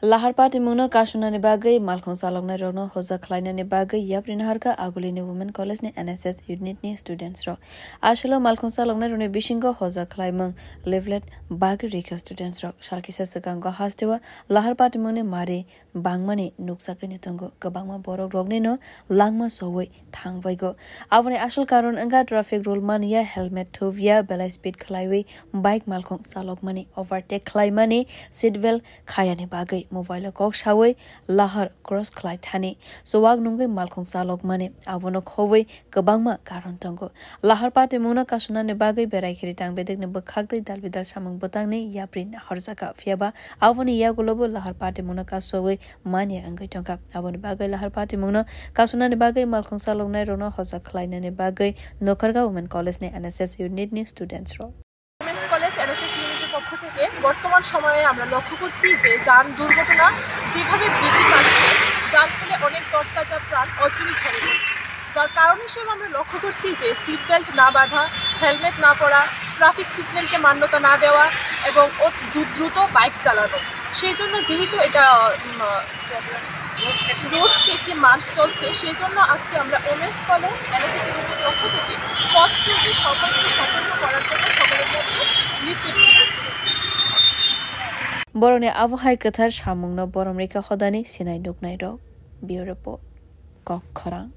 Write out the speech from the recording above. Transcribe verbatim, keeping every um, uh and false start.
Lahar patimungno kasunani bagwi malkhung chaloknairokno hoja khlainani bagwi yapri naharkha Agulini Women College ni N S S unit ni students rok. Aswkno malkhung chaloknairokni bisingo hoja khlaimung leaflet bagwi rikha students rok. Salkisa swkango hasteo lahar patimungni mari bangmani nukjakgwino tongo, kwbangma borok roknino langma sowi thangbago. Aboni asol karon wngkha traffic rule manya, helmet thupya, belai speed khlaiwi bike malkhung chalokmani, overtake khlaimani, seat belt khayani bagwi, mobile o kok sawi lahar cross khlai thani, chuwak nungwi malkhung chalokmani, abono khobwi kwbangma karon tongo. Lahar patimungno kasunani bagwi berai khiri tang bedekni bwkhak tei dal bidal samung bwtangni yapri nahorjakha, phiyaba aboni yagulobo lahar patimungno kasogwi manya wngwi tongkha. Aboni bagwi lahar patimungno kasunani bagwi malkhung chaloknairokno hoja khlainani bagwi Nokharga Women College ni N S S unit ni students rok. Women's College N S S unit এর পক্ষ থেকে বর্তমান সময়ে আমরা লক্ষ্য করছি যে যান দুর্ঘটনা যেভাবে বৃদ্ধি পাচ্ছে, যার ফলে অনেক তরতাজা প্রাণ অঝরে ঝরে রয়েছে, যার কারণ হিসেবে আমরা লক্ষ্য করছি যে সিট বেল্ট না বাঁধা, হেলমেট না পরা, ট্রাফিক সিগন্যালকে মান্যতা না দেওয়া এবং অত দ্রু-, দ্রুত বাইক চালানো। সেই জন্য যেহেতু এটা, উম, রোড সেফটি মান্থ চলছে, সেই জন্য আজকে আমরা women's college N S S ইউনিটের পক্ষ থেকে পথ চলতি সকলকে সতর্ক করার জন্য সকলের মধ্যে লিফলেট বিলি করছি। Borokni abo hai kwthar samungno borom rikha hodani sinai nuknairok. Bureau Report, Kok Khorang.